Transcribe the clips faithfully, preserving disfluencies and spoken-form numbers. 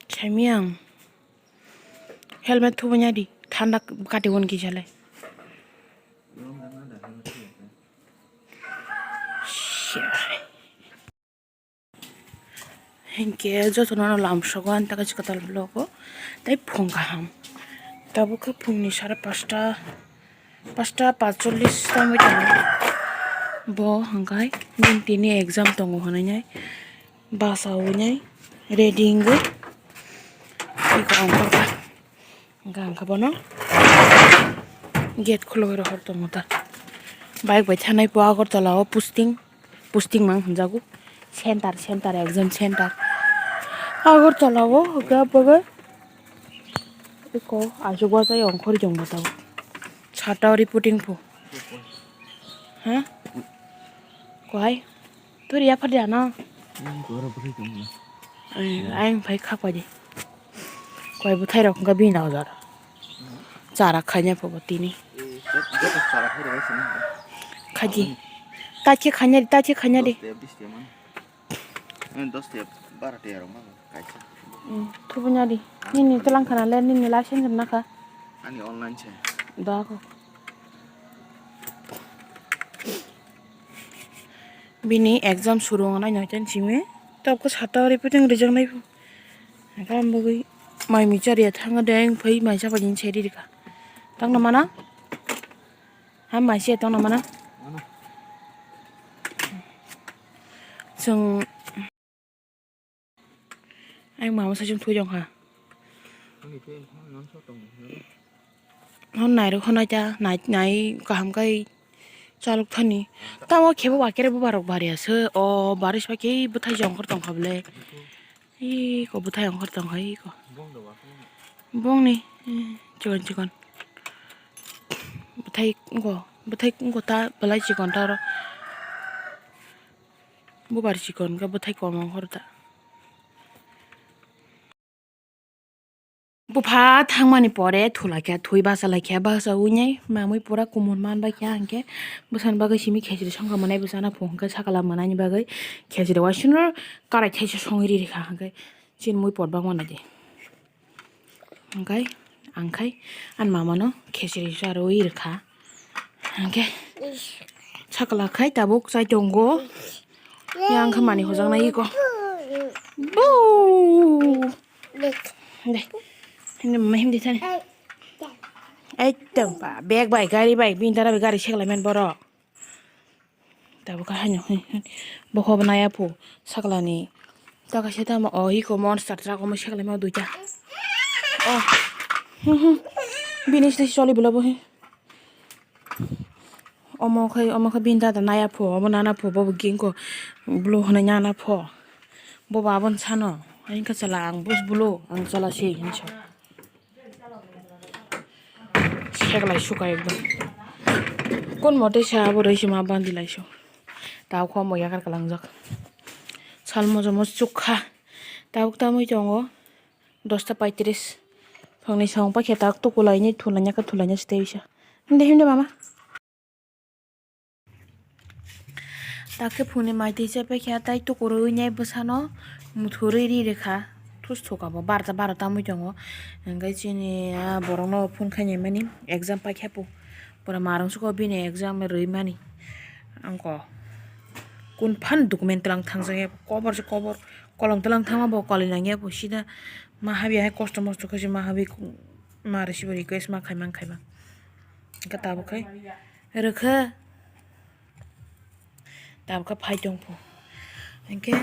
Saimiyang. Helmet thubu nyadi. Thanda kati won kisa le. Hinkhe jotono lamsogo ani taka chwkatal vlog o tei phung kaham. Tabuk khe phungni sare pasta, pasta patchollis tangwi tongo. Bo hwnkhai nini tini exam tongo hwnwi nai basa winai ready wngwi. Hwnka ang kha bono gate khulugwi rohor tongo ta. Bike bai thanai po Agartala o posting, posting mang hwnjago. Center, center, exam center. Agartala o hwnkhe bagwi eko asugwa tei ongkhorwi tongma tabuk. Sata o reporting po. Ha? Kohai? Turi yaphar de ano? Ang koro bwrwi tongmani. Ang phai khakwa di. Koi bwthai rok wngkha bini nokjor. Chara khaina phubo tini. Eh, joto, joto chara khai rwbai sini. Khaji. Aboni. Tachi khaina di, tachi khaina di. Dos tiya, bis tiya man. Eh, dos tiya, bara tiya rok man kaisa. Hmm, thubu nya di. Nini tlang khana le, nini license na kha. Ani online se. Da ko. Bini exam suru wngnai noi ten simi. Tok ko sata reporting rijak nai. Hwnkhai ang bagwi mai mui chariya thangna de ang phai mai chapa jin seri rika. Tang na mana? Ha mai se tang na mana? Chwng Ang mama saichung thui jong kha. Ani tei non so tong. Hon nai rok honai ta nai nai kaham kai chalok thani. Tamo khebo wakere bubar rok bari ase. O baris ba khe bwthai jongkhor tong kha bwle. Iko bwthai jongkhor tong kha iko. Bongni chikon chikon. Bwthai iko bwthai iko ta belai chikon ta oro. Bubar chikon khe bwthai kom ongkhor ta. Bupha thangmani pore thulakhe, thui bachalaikhe, bachaui nai mamui pura kumun manbaikhe, hwnkhe bwsani bagwi simi khejri songkha mwnai, bwsano phung hwnkhe sakala mwnani bagwi khejri waisino karai thaisa songwi ririkha, hwnkhe chini mui pot bangma naidi. Hwnkhe ang khai ani mamano khejri charwi rwkha. Hwnkhe sakala khai tabuk chai tongo. Yang khe mani hojak nai iko. Boo! De. Hindi mama hindi thani. Ekdom pa bag bai gari bai bini dara bai gari seklai man borok. Tabuk kha haino bokhok naya phu saklani. Ta kaisa tamo o iko monster truck omo seklai ma duita. Oh. Bini site choli bwla bo he. Omo khai, omo khai bini dada naya pho, obo nana pho, bobo gingko bwlo hwnwi nana pho. Bobo aboni sano, ang khe chala, ang bus bwlo, ang chala se hinwi sa. Seklai suka ekdom. Kon mote sa abo rwi se ma bandi lai so. Tao kho mo yakar kalangjak. Sal mojo mo chukha. Tabuk tamwi tongo. Dosta paitris. Phangni song paikhe tak tukulai ni thulanya khe thulanya se tei bisa. Himde himde mama. Takhe phungni mai twi chepekhe tai tukurwi nai bwsano muthurwi ri rwkha. Thus thuka bo barta baro tamwi tongo. Hwnkhe chini a borokno phone khainai mani exam paikhe po. Pura marwng suko bini exam rwi mani. Angko kun phan document twlang thangjak ya kobor se kobor. Kolom twlang thangma bo koli nangya bo sida ma habya hai kosto mosto khe se ma habwi ma rwsibo request ma khaimang khaimang. Hwnkhe tabuk khai rwkha. Tabuk khe phai tongpho. Hwnkhe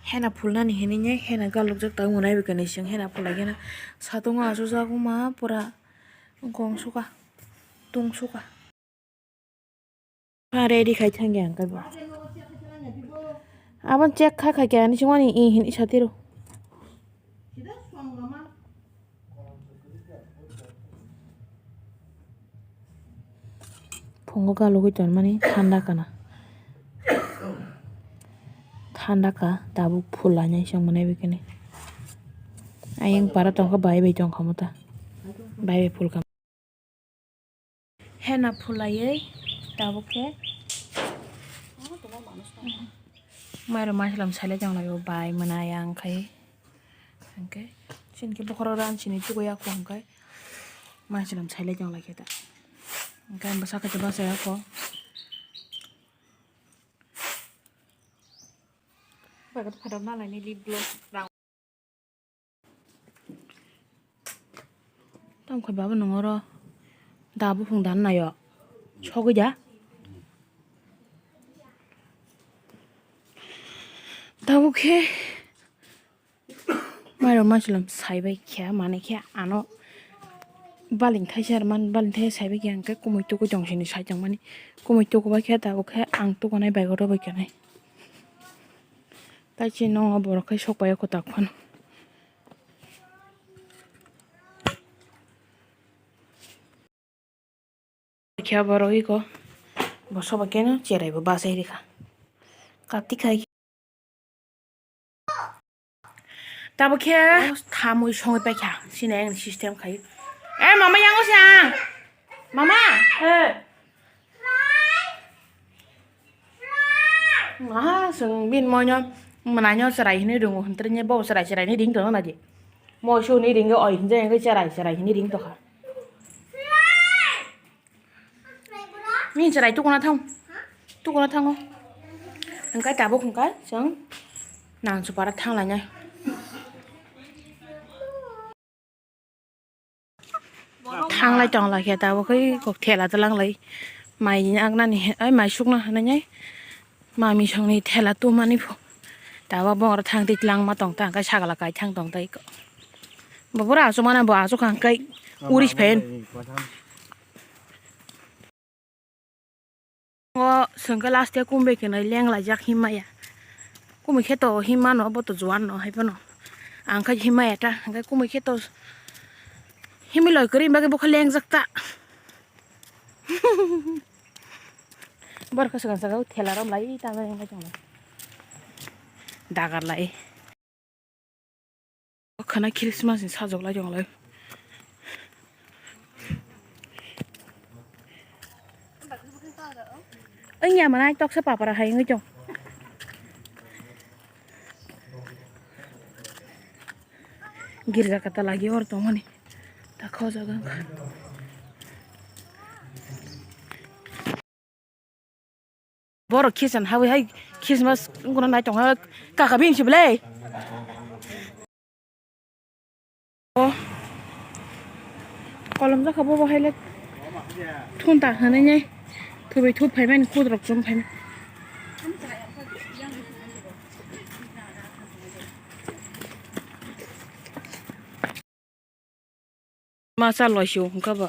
hena phulnani hinwi hena galukjak tangmani bai khe chwng hena phulai kheno satung o achukjak wngma pura wngkong suka tong suka. Ready khai thangya ang khe bo. Aboni check kha khai khe ani singwani i hinwi satiro. Phungo galugwi tonmani thanda kana. Thanda ka tabuk phul lainai song manai bikini. Ayang para tongkha bai bai tongkha mota. Bai bai phul ka. Hena phulaiwi tabuk khe Mairok maisalam sailai tonglaio bai mwnai ang khai. Hwnkhe chini khe bokhorok ran sini tugui ya kho hwnkhe maisalam sailai tonglai khe ta. Hwnkhe ang bwsa khe bachai ya kho. Bai khe phatok na laini lip gloss rang. Tamo khe baba nung oro da buphang dan naio. Sogwi da. Tabuk khe mairok maisalam saibai khe manwi khe ano baling thaisa rwmani, baling thaisa saibai khe hwnkhe kumui tugui tong sini sai tongmani. Kumui tugubai khe tabuk khe ang tugunai bai goto bai khe nai. Tai chini nokno borok khai sok pai o kwtak phano. Khe borok iko bo soba keno cherai bo bachai rikha. Kati khai. Tabo khe thamwi songwi paikha sini ang system khai. Eh mama yango se ang. Mama. Eh. Aha, chwng bini moino mwnaino chwrai hinwi ringo, hwntrwini bo chwrai chwraini ring tongna di. Mo suni ringo oi hinjai hwnkhe chwrai chwrai hinwi ring tongkha. Nini chwrai tukuna thang, tukuna thango. Hwnkhe tabuk hwnkhe chwng Nangsupara thanglainai. Thanglai tongla khe tabuk khe kok thela twlanglai mai nang nani ai mai sukna hinwi mami songni thela tumani pho tabuk bongor thang twi twlangma tong ta hwnkhe sagala kai thang tong ta iko bo pura aswk mano bo aswk kha hwnkhe uri phen. O chwngkhe last o kumbai khe nai lenglaijak himmaya. Kumui khe to himmano, bo to juan no hai phano. Ang khe himmaya ta, hwnkhe kumui khe to himwi loi kwrwi bagwi bo khe lengjak ta. Borok khe swkang saka o thela rom lai ta bai wngkha chwng lai. Dagar lai. Khana Christmas ni sajok lai tong lai. Oi ya mana toksa papara hai wngwi tong. Girja kata lagi or tongmani. Ta kho jaga wngkha. Borok khisan hawi hai Christmas wngkuna nai tongha kaka bini si belai. O kolom jakha bobo haile thun ta hwnwi nai thubi thup phaimani kudrok chum phaimani. Masa loisio hwnkha ba.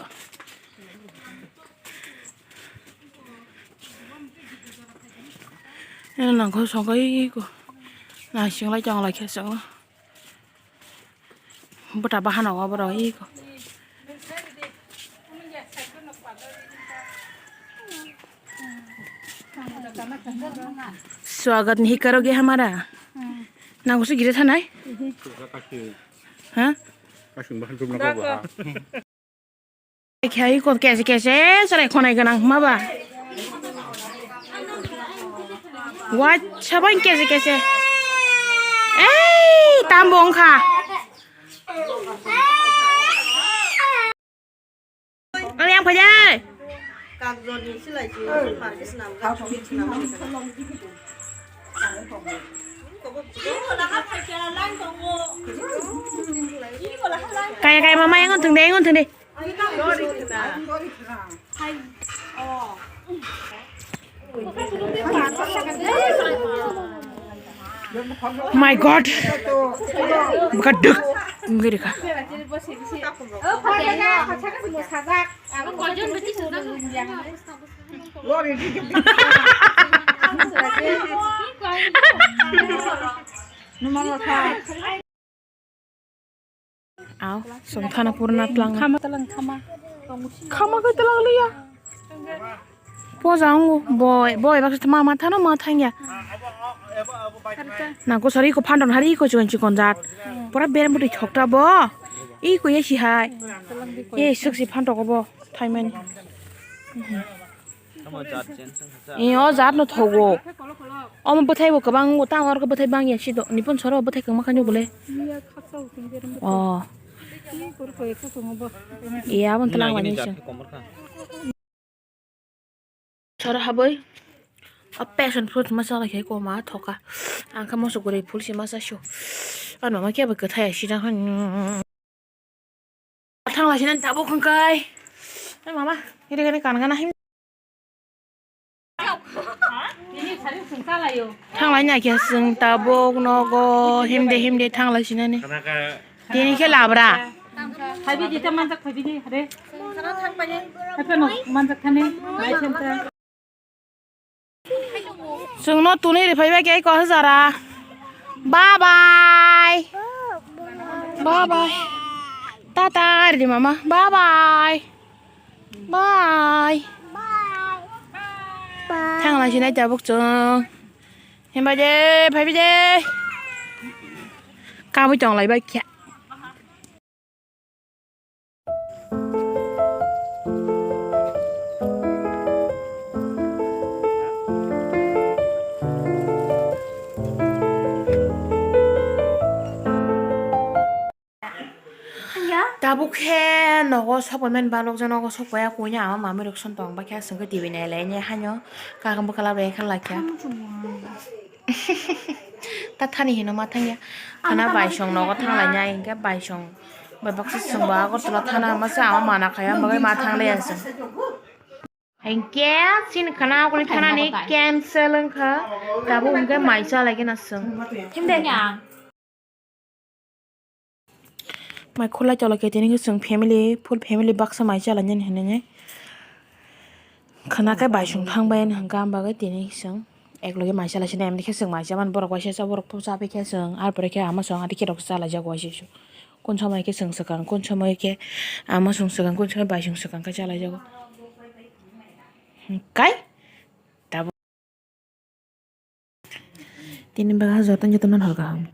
Eno nangkho songkha iko. Naising lai chong lai khe chwngno. Buta bahano oborok iko. Swagat nahi karoge hamara. Nangkho se gire thanai. Ha? Kasing bahan chumna kabo ha. Khai ko kese kese chwrai khonai gwnang ma ba. Wacha bai kese kese. Ei, tam bo wngkha. Ani ang phai dai. Kakjorni silai si, parke swnam jak, swnam jak. Kaya kaya mama yang untung deh, yang untung deh. My God. Buka duk. Nggak dikah. Aw, song thana purna tlang. Khama talang khama. Khama kai talang liya. Poja angu boy, boy baksa ma ma thano ma thangya. Nangkosari ko phandon hari ko chikon chikon jat. Pura berem budi thokta bo. I ko ye si hai. Ye suksi phandok bo thaimani. Ee, o jat no thogo. Omo bwthai bo kwbang wngo, tamo oro bwthai bang ya si do. Nipon soro bwthai kwbangma khaino bole. O. Iya, abon tlang wani se. Soro haboi. O passion fruit masa lai khai koma thoka. Ang kha moso guri phul si masa sio. Ano ma khe bo kwthai si jang han. Thang lai sinani tabuk hwnkhe. Ai mama, iri gani kan gana hin. Thang lai nya khe chwng tabuk nogo himde himde thang lai sinani. Tini khe labra. Phaibi di ta manjak phaibi di hare. Hai phano manjak thani. Chwngno tuni ri phaiba khe ko hajara. Bye bye. Bye bye. Tata ri mama. Bye bye. Bye. Thang lai sinai tabuk chwng. Himba de phaibi de. Kamui tong lai bai khe. Tabuk khe nogo sok pai mani balok jano nogo sok pai ya kuina ama mami rok son tong bakhe aswk khe T V nai lai ne haino kakam bwkha lab bai khe lai khe. Ta thani hino ma thangya. Khana bai song nogo thang lai nai hinkhe bai song bai baksa song ba Agartala thana ma sa ama mana khaya bagwi ma thang lai aswk. Hinkhe chini khana kuli thana ni cancel wngkha. Tabuk hinkhe mai cha lai gana song. Himde nya. Mai khulai tolo khe tini khe chwng family, full family baksa mai cha lai nani hinwi nai. Khana khe bai song thang bai wngkha, am bagwi tini chwng ek loge mai cha lai sini, em khe chwng mai cha mani borok waisa cha borok cha pai khe chwng, ar pore khe ama song adi khe rok cha lai jak waisa cha. Kun somoi khe chwng swkang, kun somoi khe ama song swkang, kun somoi bai song swkang khe cha lai jago. Kai? Tini bagwi joto joto no hor kaham.